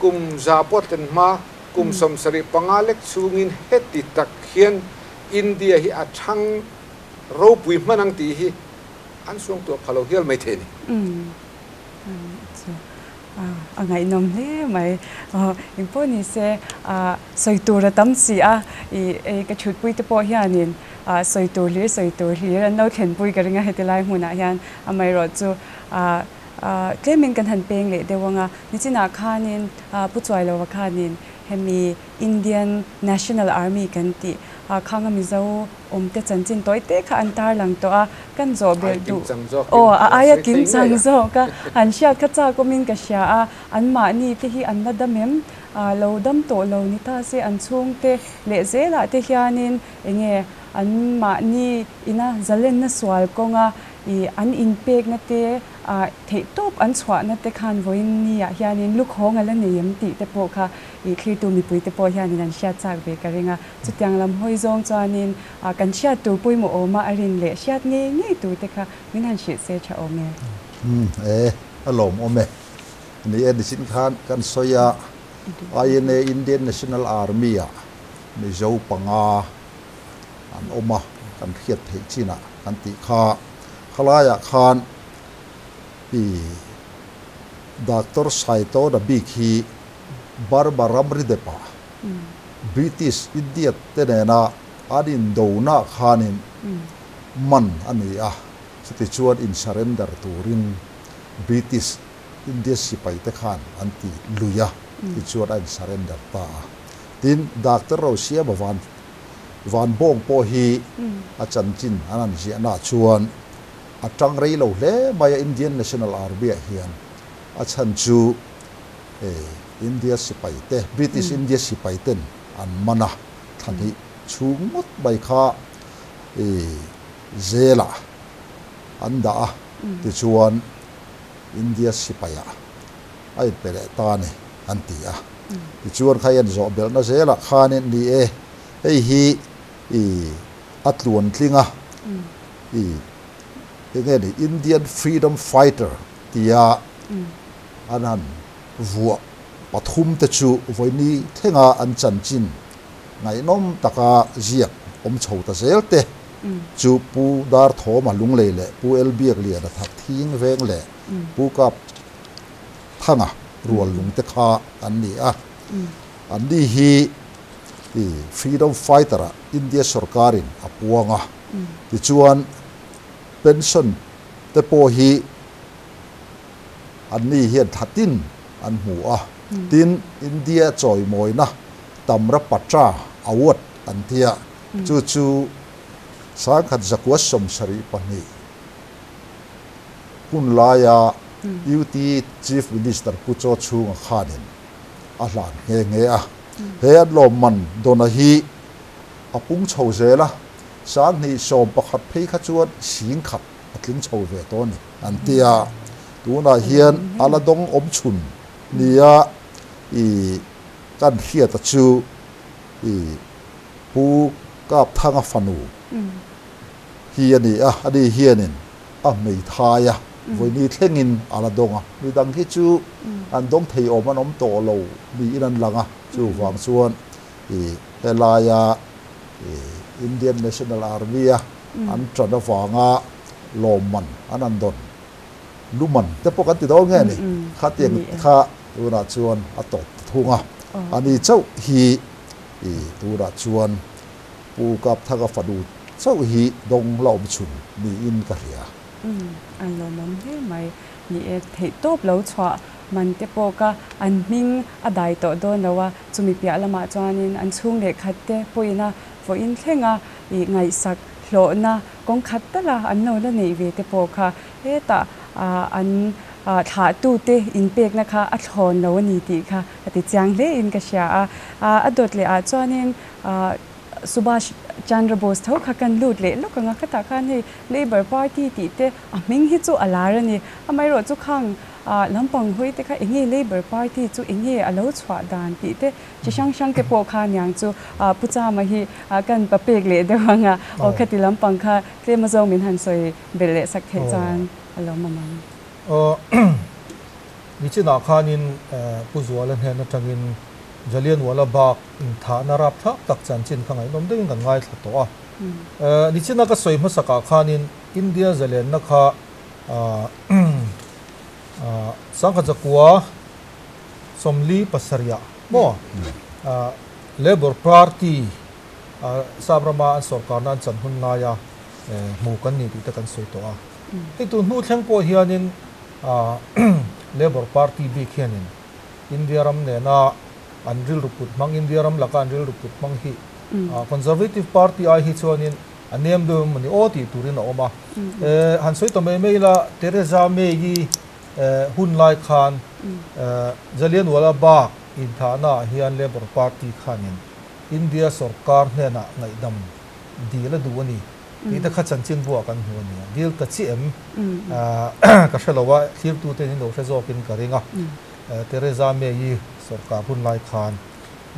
kum za pawh tlen hma kum 75 lek chhungin heti tak hian India hi a thang ropui hman ang tih hi an suangtuah pha lo hial mai thei a ni. A ngaihnawm hle mai. Engpawh ni se sawi tur a tam si a, i ka thutpui te pawh hianin sawi tur hlir sawi tur hlir an lo thlenpui ka ring a heti lai hmunah hian amaherawh chu tlemin kan han peng leh deuh ang a. Nichinah khanin Pu Chuailova khanin hemi Indian National Army kan tih khanga Mizo awmte chanchin tawi te kha an tarlang tawh a, kan zawh belh duh aw a aia kim chang zawk a, an hriat kha chak awmin ka hria a, an mahni te hi an la dam em? Lo dam tawh lo ni ta se an chhungte leh zelah te hianin enge an mahni ina zalenna sual kawnga ih an inpekna te theih tawp an chhuahna te khan vawiin ni ah hianin lukhawng a la nei em tih te pawh kha ih thlirtu mipui te pawh hianin an hriat chak ve ka ring a. Chutiang lam hawi zawng chuanin kan hriat tur pawimawh awma a rin leh hriat ngei ngei tur te kha min han hrilh se tha awm e. Umm e, a lawmawm e. Ni e, nichin khan kan sawi a, INA, Indian National Army, ah Mizo panga an awm a, kan hriat theih chinah kan tih kha. Khalaiah khan i Doctor Saitawna bik hi Burma ramri depah British India te nena an indona khanin man a ni a, chutichuan in surrender turin British India sipai te khan an ti lui a, tichuan a in surrender ta a. Tin, Doctor Rosiama van van bawng pawh hi a chanchin an han ziahnaah chuan a tang rei lo hle mai a Indian National Army ah hian a chhan chu India sipai te, British India sipai ten an man a, thla hnih chhung ngawt mai kha jail ah an dah a, tichuan India sipai ah a inpe leh ta a ni an ti a. Tichuan kha hian zawh belhna zelah khanin ni e, hei hi a tluan tling a, enge ni Indian Freedom Fighter tia an han vuah pathum te chu vawiini thlenga an chanchin ngaihnawm taka ziak awm chho ta zel te chu Pu Darthawma Lunglei leh Pu Elbiakliana Thakthing Veng leh Pu Kap Thanga rual lung te kha an ni a. Anni hi Freedom Fighter ah India sawrkarin a puang a, tichuan pension te pawh hi Anni hian thatin an hmu a, tin India chawimawina Tamra Patra Award an ti a, chu chu 1972 hun laia UT Chief Minister Pu Chaw Chhunga khanin a hlan nghe nghe a. He an lawmman dawna hi a pung chho zel a, 2011 phei kha chuan 10,000 a tling chho ve tawh a ni an ti a, tunah hian a la dawng awm chhun nia i kan hriata chu i Pu Kapthanga fanu hi a ni a, ani hianin a hmeithai a, vawiini thlengin a la dawng a, midang hi chu an dawng thei awm an awm tawh lo niin an lang a, chuvang chuan i helaia i Indian National Army a an tan avanga lawmman an han dawn luman te pawh kan ti dawn nge ni khatiang kha tunah chuan a tawp ta thung a, ani chauh hi i tunah chuan Pu Kapthanga fanu chauh hi dawng la awm chhun niin ka hria. An lawmawm hle mai. Ni e, theihtawp lo chhuah man te pawh kha an hming a dai tawh dawn lo a, chumi piah lamah chuanin an chhung leh khat te pawhin a vawiin thlenga i ngaihsak hlawhna kawng khat tala an lo la neih ve te pawh kha hetah an thlahtute inpekna kha a thlawn lo a ni tih kha a ti chiang hle in ka hria a. A dawt leh ah chuanin Subhash Chandra Bose tho kha kan lut leh lawk ang a, khatah khan hei Labour Party tih te a hming hi chu a lar a ni. Amaherawh chu khang lampang hawi te kha eng nge Labour Party chu eng nge a lo chhuah dan tih te chi hrang hrang te pawh kha niang chu Pu Chama hi kan pa pek leh deuh ang a, aw khati lampang kha tlem azawng min han sawi belh leh sak theih chuan a lawmawm ang. Aw nichinah khanin Pu Zuala hnen atangin Jallianwala Bagh inthahna rapthlak tak chanchin kha ngaihnawm deuhin kan ngaithla tawh a. Nichina ka sawi hmasakah khanin India zalenna kha Sangkhat zakua 47 ah maw Labour Party Sap rama an sorkarna an chan hun laia hmu kan ni tih te kan sawi tawh a. Hei tun hnu thleng pawh hianin Labour Party bik hianin India ram nena an rilru put hmang, India ram laka an rilru put hmang hi Conservative Party ai hi chuanin a nem deuh emaw ni aw tih turin a awm a. Han sawi ta mai mai ila, Theresa May-i hun lai khan Jallianwala Bagh inthahnaah hian Labour Party khanin India sorkar hnenah ngaihdam dil a duh a ni tih te kha chanchinbuah kan hmu a ni a. Dil ta chiah em? Ka hre lo a, thlirtute in lo hre zawkin ka ring a. Theresa May-i sorkar hun lai khan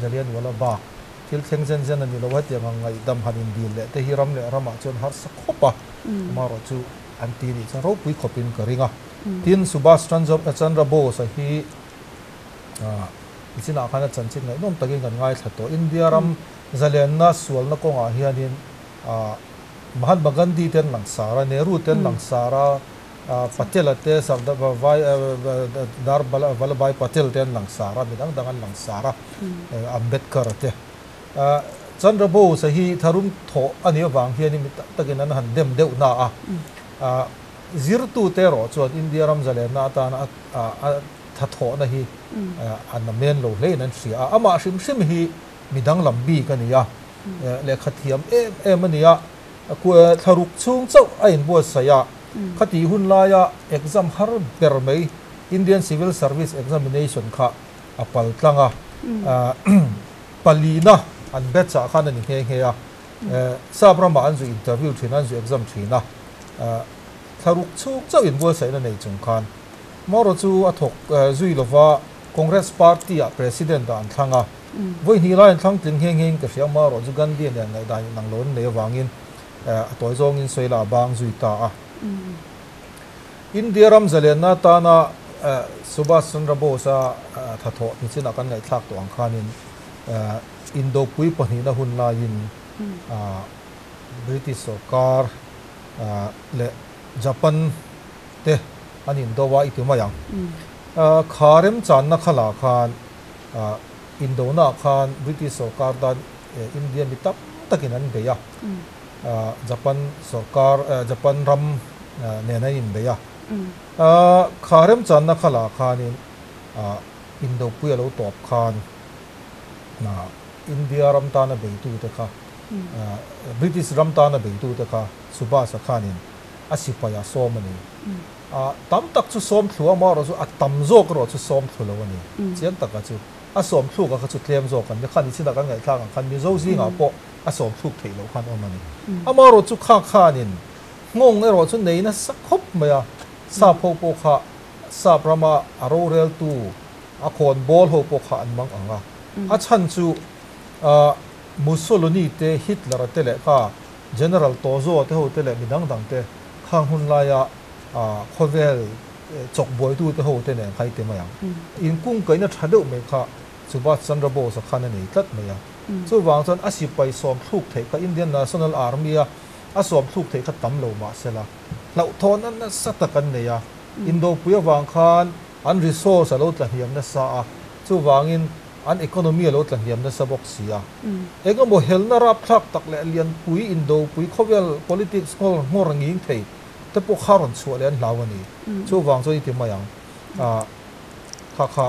Jallianwala Bagh thil thleng zen zen a ni lo a, hetiang ang ngaihdam han indil leh te hi ram leh ramah chuan harsa khawp a, amaherawh chu an ti nih chuan ropui khawpin ka ring a. Tin, Subhash Chandra Bose-a hi nichinah khan a chanchin ngaihnawm takin kan ngaithla tawh. India ram zalenna sualna kawngah hianin Mahatma Gandhi te an langsar a, Nehru te an langsar a, Patel-a te, Sardar Vallabhbhai Patel te an langsar a, midang dang an langsar a, Ambedkar-a te. Chandra Bose-a hi tharum thawh a nih avang hianin mi tam takin an han dem deuh na a. Zirtute erawh chuan India ram zalenna atana a thathawhna hi an amen lo hlein an hria a. Amah hrim hrim hi mi danglam bik a ni a, lehkha thiam em em a ni a, thlaruk chhung chauh a inbuatsaih a, khati hun laia exam har ber mai Indian Civil Service Examination kha a pal tlang a, palina an batch ah khan a ni nghe nghe a, Sap ramah an zu interview thin a, an zu exam thin a, thlaruk chhung chauh inbuatsaihna nei chung khan Moro chu a thawk zui lova Congress Party ah President ah an thlang a, vawi hnih lai an thlang tling nghe nghe in ka hria, Moro chu Gandhi nen ngaihdan in ang lo an nei avangin a tawi zawngin sawi la a bang zui ta a. India ram zalenna atana Subhash Chandra Bose-a thathawh nichinah kan ngaihthlak tawh ang khanin Indopui pahnihna hun laiin British sorkar leh Japan te an indo a i ti mai ang. Kha remchanna kha lah khan indona ah khan British sorkar tan India mi tam takin an bei a, Japan sorkar Japan ram nen an inbei a. Kha remchanna kha lah khanin indopui a lo tawp khan India ram tana beitute kha British ram tana beitute kha Subhas-a khanin a sipai a sawm a ni. A tam tak chu sawm thlu a, amaherawh chu a tam zawk erawh chu sawm thlu lo a ni. Chiang taka chu a sawm thluk a kha chu tlem zawk an ni. Khan i chinah kan ngaihthlak ang khan Mizo zingah pawh a sawm thluk theih loh khan awm a ni. Amaherawh chu kha khanin nghawng erawh chu nei nasa khawp mai a, sap ho pawh kha sap rama a roreltu a khawn bawl ho pawh kha an mang ang a. A chhan chu Mussolini te, Hitler-a te leh kha General Tozo te ho te leh mi dang dang te khang hun laia khawvel chawk buaitu te ho te nen kha i ti mai ang. Inkungkaihna tha deuh mai kha Subhash Chandra Bose-a khan a nei tlat mai a. Chuvang chuan a sipai sawm thluk theih kha Indian National Army-a a sawm thluk theih kha tam lo mah sela hlauhthawn a nasa tak an nei a. Indopui avang khan an resource a lo tlahniam nasa a, chuvangin an economy a lo tlahniam nasa bawk si a. Eng emaw helna rapthlak tak leh lianpui, indopui, khawvel politics nghawr nghawr nging thei te pawh kha rawn chhuah leh an hlau a ni. Chuvang chuan i ti mai ang a, kha kha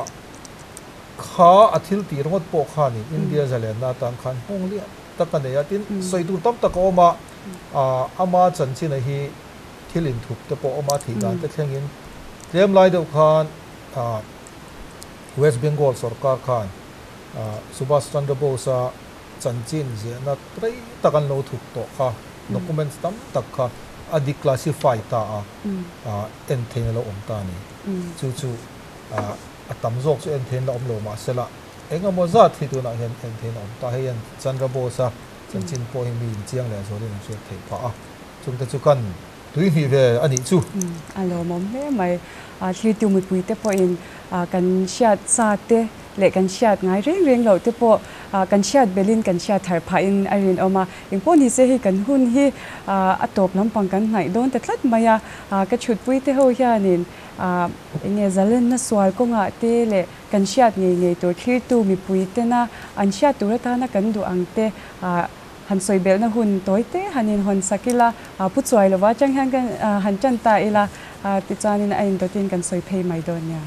kha a thil tih ringawt pawh khanin India zalenna atan khan nghawng lian tak a nei a, tin sawi tur tam tak a awm a, ama chanchina hi thil inthup te pawh a awm a, thih dan te thlengin tlem lai deuh khan West Bengal sorkar khan Subhas Chandra Bose-a chanchin ziahna rei tak an lo thup tawh kha, documents tam tak kha a declassify ta a, en theiin a lo awm ta a ni. Chu chu a tam zawk chu en theiin la awm lo mah sela, eng emaw zat hi tunah hian en theiin a awm ta. Hei hian Chandra Bose-a chanchin pawh hi mi inchiang leh zualin an hriat theih phah a, chungte chu kan tui hnih ve a nih chu. A lawmawm hle mai. Thirtu mipuite pawhin kan hriat sa te leh kan hriat ngai reng reng loh te pawh kan hriat belhin kan hriat thar phahin a rinawm a. Engpawh ni se hei kan hun hi a tawp lampang kan hnaih dawn ta tlat mai a. Ka chhutpui te ho hianin enge zalenna sual kawngah te leh kan hriat ngei ngei tur thlirtu mipui tena an hriat tur atana kan duh ang te han sawi belhna hun tawi te han inhawn sak ila, pu chuai lova atang hian kan han tan ta ila tichuanin a indawtin kan sawi phei mai dawn nia.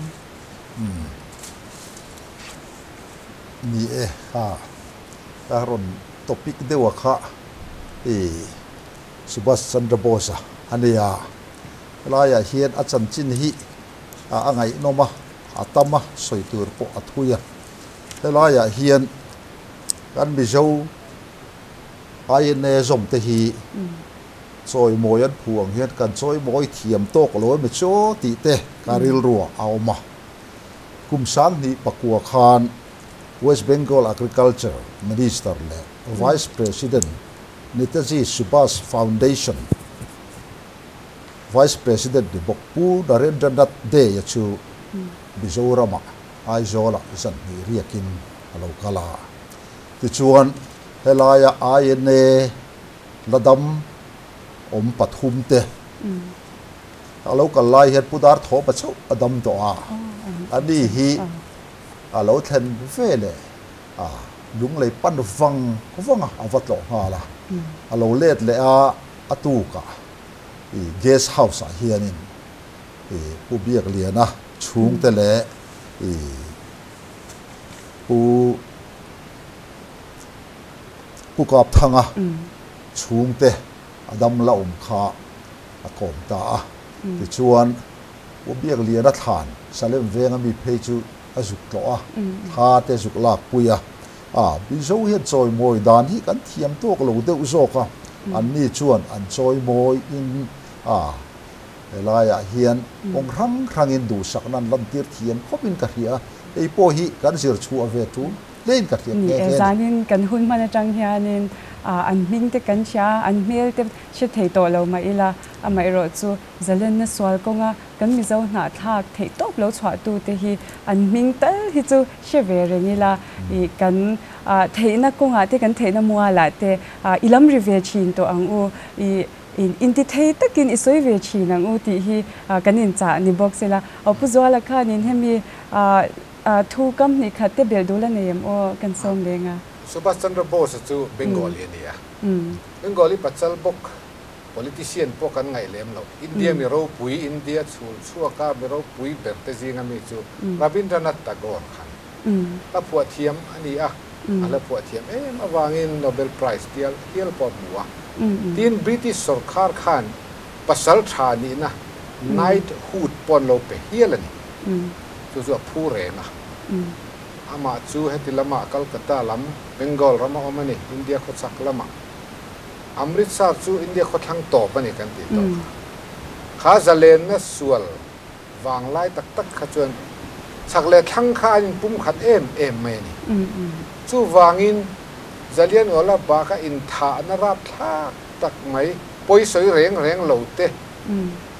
Ni e, kha ka rawn topic deuha kha i Subhas Chandra Bose-a a nia. Helaiah hian a chanchin hi a ngaihnawm a, a tam a, sawi tur pawh a thui a. Helaiah hian kan Mizo INA zawmte hi chawimawi an phu ang hian kan chawimawi thiam tawk lo emaw chaw tih te ka rilruah a awm a. Kum 2009 khan West Bengal Agriculture Minister leh Vice President Netaji Subhas Foundation Vice President ni bawk Pu Narendranath Dey-a chu Mizoramah Aizawlah zan hnih riakin a lo kal a. Tichuan, helaia INA la dam awm pathum te a lo kal lai hian Pu Darthawpa chauh a dam tawh a, a ni hi a lo thlen ve leh a lunglei pan vang vang a, a va tlawh nghal a, a lo let leh a, a tukah i guest house ah hianin i Pu Biakliana chhungte leh i Pu Pu Kapthanga chhungte a dam la awm kha a kawm ta a. Tichuan, Pu Biakliana thlan Salem venga mi phei chu a zuk tlawh a, thla te zuk lak pui a. A, Mizo hian chawimawi dan hi kan thiam tawk lo deuh zawk a, anni chuan an chawimawi in a, helaiah hian kawng hrang hrangin duhsakna an lantir thiam khawpin ka hria a, hei pawh hi kan zir chhuah ve tul hlein ka hriat Ni nghe e, nghe a ni. zanin kan hun hman atang hianin an hming te kan hria a, an hmel te hre thei tawh lo mah ila, amaherawh chu zalenna sual kawnga kan Mizo hnahthlak theih tawp lo chhuahtute hi an hming tal hi chu hre ve reng ila, i kan theihna kawngah te, kan theihna mualah te i lam ri ve thin tawh ang u, i inti thei takin i sawi ve thin ang u tih hi kan inchah ni bawk sela. Aw Pu Zuala khanin hemi Thu kam hnih khat te belh dul a nei em aw kan sawm leng a. Subhas Chandra Bose chu Bengali a ni a. Bengali pachal bawk politician pawh kan ngaih lem lo. India mi ropui, India chhul chhuaka mi ropui ber te zinga mi chu Rabindranath Tagore khan hla phuah thiam a ni a. A hla phuah thiam em avangin Nobel Prize tial hial pawh a hmu a. Tin, British sorkar khan pasal tha nihna Knighthood pawh an lo pe hial a ni. Chu chu a phu reng a. Amah chu heti lamah Calcutta lam, Bengal rama awm a ni, India khawchhak lamah. Amritsar chu India khawthlang tawp a ni kan tih tawh kha. Kha zalenna sual vanglai tak tak kha chuan chhak leh thlang kha an inpum khat em em mai a ni. Chuvangin Jallianwala Bagh-a inthahna rapthlak tak mai, pawisawi reng reng lo te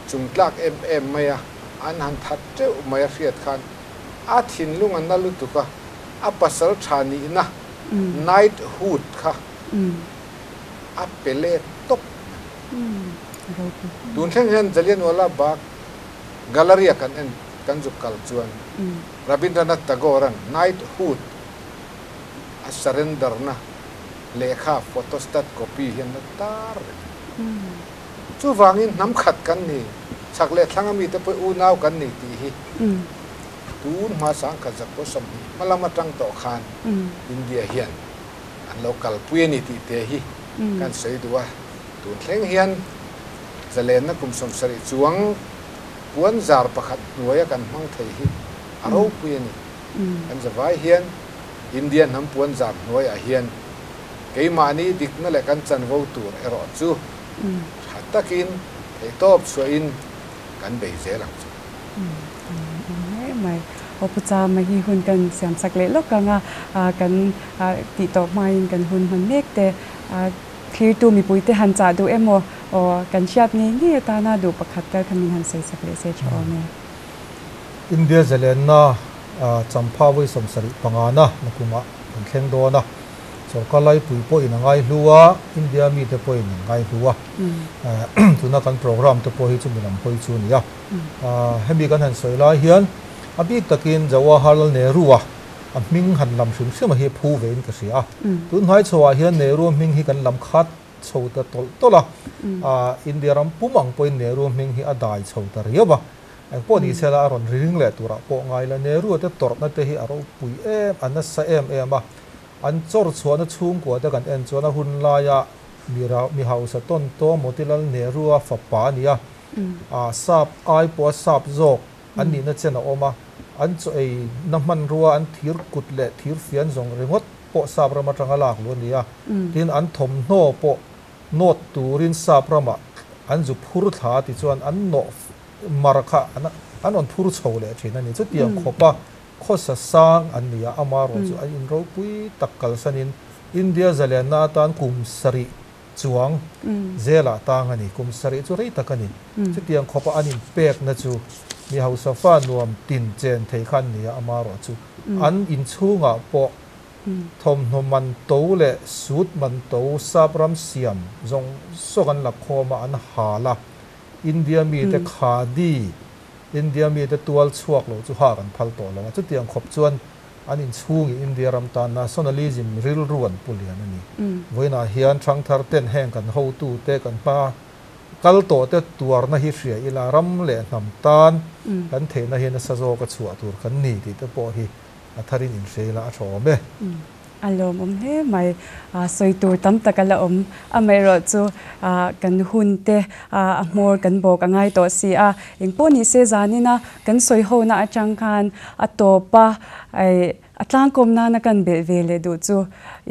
chungtlak em em mai a. An han that teuh mai a hriat khan a thinlung a na lutuk a, a pasal tha nihna knighthood kha a pe let tawp mai. Tun thleng hian Jallianwala Bagh Gallery-a kan en kan zuk kal chuan Rabindranath Tagore-a'n knighthood a surrender-na lehkha photostat copy hian la tar reng a ni. Chuvangin hnam khat kan ni, chhak leh thlang ami te pawh unau kan ni tih hi tun hma sangkhat zakua 20 hma lam atang tawh khan India hian an lo kalpui a ni tih te hi kan sawi duh a. Tun thleng hian zalenna kum 70 chuang puan zar pakhat hnuaia kan hmang thei hi a ropui a ni. Kan zavai hian India hnam puan zar hnuaiah hian keimahni dikna leh kan chanvo tur erawh chu tha takin theihtawp chhuahin kan bei zel ang chu. Mai. Aw Pu Chama hi hun kan siam sak leh lawk ang a, kan tih tawh hmain kan hun hman mek te thirtu mipuite han chah duh emaw aw kan hriat ngei ngei atana duh pakhat tal kha min han sawi sak leh se tha awm e. India zalenna champha vawi 75 na nakumah kan thleng dawn a, sorkar laipui pawhin a ngai hlu a, India mite pawhin an ngai hlu a. Tuna kan program te pawh hi chu mi lam hawi chu a ni a. Hemi kan han sawi lai hian a bik takin Jawaharlal Nehru a a hming han lam hrim hrim a hi phu vein ka hria a. Tun hnai chhoah hian Nehru hming hi kan lam khat chho ta tawlh tawlh a, India ram pum ang pawhin Nehru hming hi a dai chho ta riau a. Eng pawh ni se la a rawn ring leh turah pawh ngai la, Nehru te tawrhna te hi a ropui em, a nasa em em a. An chawr chhuahna chhungkua te kan en chuan a hun laia mi hausa tawn tawng Motilal Nehru a fapa a ni a, sap ai pawh a sap zawk an nihna chen a awm a, an chaw ei na hmanrua an thir kut leh thir fian zawng ringawt pawh sap ram atanga lak luh a ni a, tin an thawmhnaw pawh nawt turin sap ramah an zu phur thla tichuan an nawh mar kha an rawn phur chho leh thin a ni. Chutiang khawpa khawsa sang an ni a, ama erawh chu an inropui tak kalsanin India zalenna atan kum 7 chuang zelah tang a ni. Kum 7 chu rei tak a ni. Chutiang khawpa an inpekna chu mi hausa fa nuam tin chen thei kha an ni a, ama erawh chu an inchhungah pawh thawmhnaw man to leh suit man to sap ram siam zawng zawng an la khawm a, an hal a. India mi te khadi, India mi te tual chhuak lo chu ha kan phal tawh lo a. Chutiang khawp chuan an inchhungin India ram tan nationalism rilru an pu lian a ni. Vawiinah hian thangthar ten heng kan hotu te kan hma kal tawh te tuarna hi hria ila ram leh hnam tan kan theihna hi nasa zawk a chhuah tur kan ni tih te pawh hi a tharin inhria ila a tha awm e. A lawm awm hle mai. Sawi tur tam tak a la awm. Amaherawh chu kan hun te a hmawr kan bawk a ngai tawh si a. Engpawh ni se zanina kan sawi hona atang khan a tawp a, a tlangkawm nana kan belh ve leh duh chu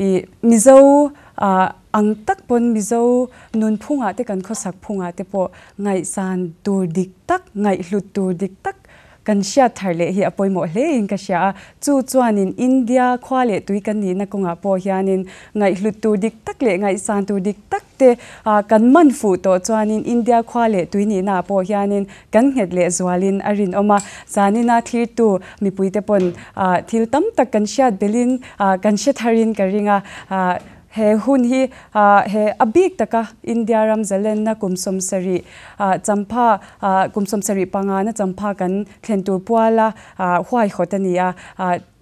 i Mizo ang tak pawn Mizo nun phungah te kan khawsak phungah te pawh ngaihsan tur dik tak, ngaihhlut tur dik tak kan hriat thar leh hi a pawimawh hle in ka hria a. Chu chuanin India khua leh tui kan nihna kawngah pawh hianin ngaihhlut tur dik tak leh ngaihsan tur dik tak te kan man fuh tawh chuanin India khua leh tui nihnaah pawh hianin kan nghet leh zualin a rinawm a. Zanina thlirtu mipuite pawn thil tam tak kan hriat belin kan hre tharin ka ring a. He hun hi he a bik taka India ram zalenna kum 75 champha kum 75 na champha kan thlen tur puala huai hawt a ni a.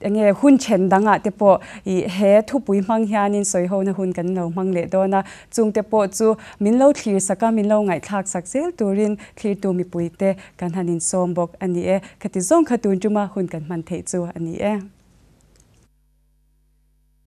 Enge hun then dangah te pawh i he thupui hmang hianin sawi ho na hun kan lo hmang leh dawn a. Chungte pawh chu min lo thlir saka min lo ngaihthlak sak zel turin thlirtu mipuite kan hanin sawm bawk a ni e. Khati zawng kha tun tuma hun kan hman theih chu a ni e.